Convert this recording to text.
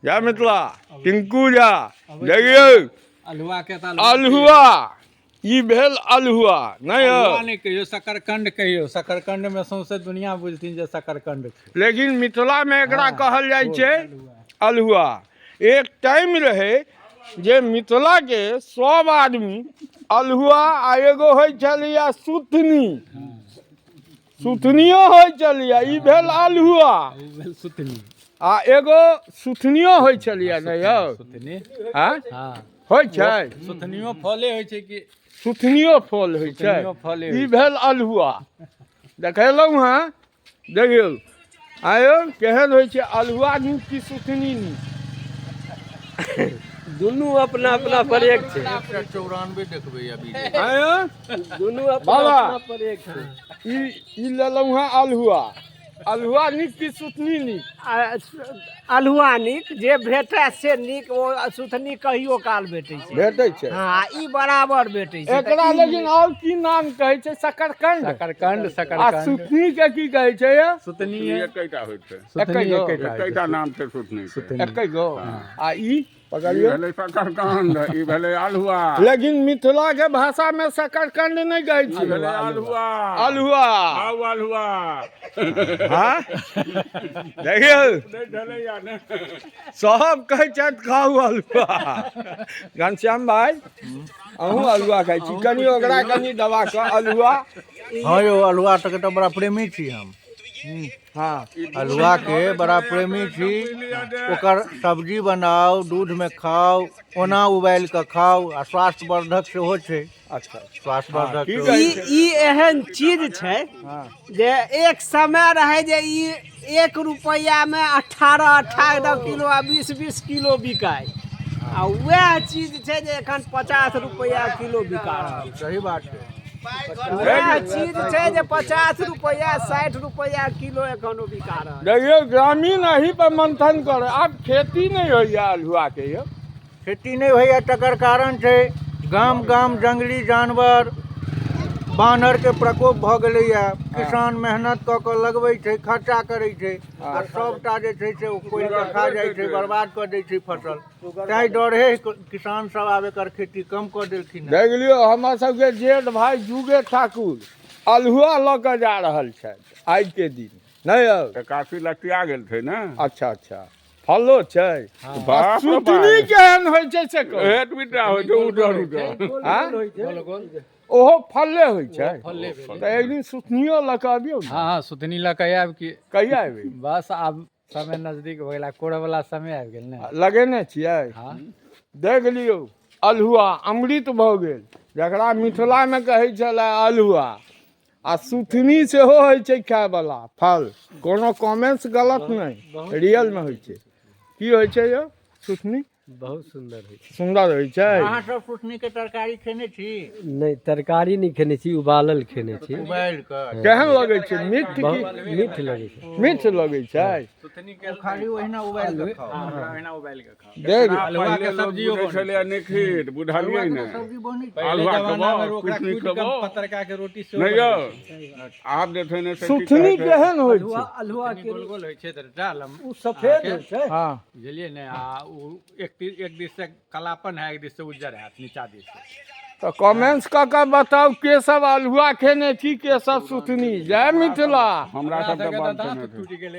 जय मिथिला। टिंकू झा, देखियौ अल्हुआ के तऽ अल्हुआ, ई भेल अल्हुआ। नहि यौ? अल्हुआ नहि कहियौ, शकरकंद कहियौ। शकरकंद मे सौंसे दुनिया बुझथिन जे शकरकंद छै। लेकिन मिथिला मे एकरा कहल जाइ छै अल्हुआ। एक टाइम रहै जे मिथिला के सब आदमी अल्हुआ आ एगो होइ छलैया सुथनी, सुथनियो होइ छलैया। ई भेल अल्हुआ, ओ भेल सुथनी। आ एगो सुथनियो होइ छलैया। नहि यौ? सुथनी। आँय? हँ, होइ छै। सुथनियो फले होइ छै कि? सुथनियो फल होइ छै। सुथनियो फले ई होइ। भेल अल्हुआ, देखेलहुँ हँ। देखियौ आयो केहन होइ छै अल्हुआ, नीक कि सुथनी नीक? दुनू अपना अपना पर एक छै। 194 देखबै अभी। आयो। दुनू अपना बाबा। अपना पर एक छै। ई लेलहुँ हँ अल्हुआ। अल्हुआ नीक कि सुथनी नीक? अल्हुआ नीक, जे भेटै से नीक। ओ सुथनी कहियो काल भेटै छै। भेटै छै। हँ, ई बराबर भेटै छै। एकरा लेकिन आओर की नाम कहै छै? शकरकंद। शकरकंद। आ शकरकंद। सुथनी के की कहै छै यौ? सुथनी। एकेटा होइ छै। सुथनी। गो। एकेटा होइ एकेटा छै। नाम छै सुथनी के। सुथनी। एकै गो। आ ई ई पकड़ियौ। भेलै शकरकंद, ई भेलै अल्हुआ। लेकिन मिथिला के भाषा में शकरकंद नहि कहै ई छै। भेलै अल्हुआ। अल्हुआ। आउ अल्हुआ। हाँ, देखियौ। नहि ढलैया ने। सब कहै छथि खाउ अल्हुआ। घनश्याम भाई, अहूँ अल्हुआ खाइ छी? कनि ओकरा कनि दबा कऽ अल्हुआ। हँ यौ, अल्हुआ के तऽ बड़ा प्रेमी छी हम। अल्हुआ के बड़ा प्रेमी छी। ओकर सब्जी बनाउ, दूधमे खाउ, ओना उबालि कऽ खाउ, आ स्वास्थ्यवर्धक सेहो छै। स्वास्थ्यवर्धक की सेहो। कहै ई छै? ई एहन चीज छै जे एक समय रहै जे ई 1 रुपैआमे 18 18 किलो आ 20 20 किलो बिकाय, आ वएह चीज छै जे एखन 50 रुपैआ किलो बिका रहल छै। सही बात छै। वएह चीज छै जे 50 रुपैआ 60 रुपैआ किलो एखन ओ बिका रहल छै। देखियौ, ग्रामीण एही पर मंथन करे। आब खेती नहि होइया अल्हुआ के यौ? खेती नहि होइए, तकर कारण छै गाम गाम जंगली जानवर बानरके प्रकोप भऽ गेलैए। किसान मेहनत कऽ कऽ लगबै छै, खर्चा करै छै, आ सभटा जे छै से ओ कोड़ि कऽ खा जाइ छै, बर्बाद कऽ दै छै फसल। ताहि डरे किसान सब आब एकर खेती कम कऽ देलखिन हँ। देख लियौ, हमर सबके जेठ भाई जुगे ठाकुर अल्हुआ लऽ कऽ जा रहल छथि आइके दिन। नहि यौ? तऽ काफी लतिया गेल छै ने। अच्छा अच्छा, फलो छै। आ बाप रे बाप। सुथनी केहन होइ छै से कहू। एतबीटा होइ छै, उधर उधर। आँय? गोल गोल। ओहो फले होइ छै? फले भेलै। तऽ एक दिन सुथनियो लऽ कऽ अबियौ ने। हँ हँ, सुथनी लऽ कऽ आयब कि। कहिया एबै? बस आब समय नजदीक भऽ गेल, आब कोड़ऽ वाला समय आबि गेल ने। लगेने छियै? हँ। देख लियौ, अल्हुआ अमृत भऽ गेल, जकरा मिथिलामे कहै छलै अल्हुआ, आ सुथनी सेहो होइ छै खायवला फल। कोनो कमेंट्स गलत नहि, रियलमे होइ छै। की होइ छै यौ सुथनी? बहुत सुन्दर होइ छै। सुन्दर होइ छै। अहाँ सब सुथनीके तरकारी खेने छी? नहि, तरकारी नहि खेने छी, उबालल खेने छी। उबालि कऽ। केहन लगै छै? मीठ की? बहुत मीठ लगै छै। मीठ लगै छै। सुथनी के खाली ओहिना उबालि कऽ खाउ। ओहिना उबालि कऽ खाउ। देख। अल्हुआ के पहिले लोक सब्जियो बुझै बनै छलैया निखित, बुझलियै ने? सब्जी बनै छै। पहिले अल्हुआ जमाना मे खेबो, ओकरा सुथनी कुटि कऽ खेबो। पतरका के रोटी सेहो नहि यौ? बनै छै। आब जे छै ने से की सुथनी कहै छै? केहन होइ छै? अल्हुआ सुथनी गोल गोल होइ छै तऽ डालम ओ सफेद होइ छै। बुझलियै ने? आ ओ एक दिस से कालापन है, एक दिस से उज्जर हैत नीचा दिस से। तऽ कमेंट्स कऽ कऽ बताउ के सब अल्हुआ खेने छी, के सब सुथनी। जय मिथिला। हमरा हमरा सबके सबके तऽ बड़ दाँत खेने छै। टूटि गेलै।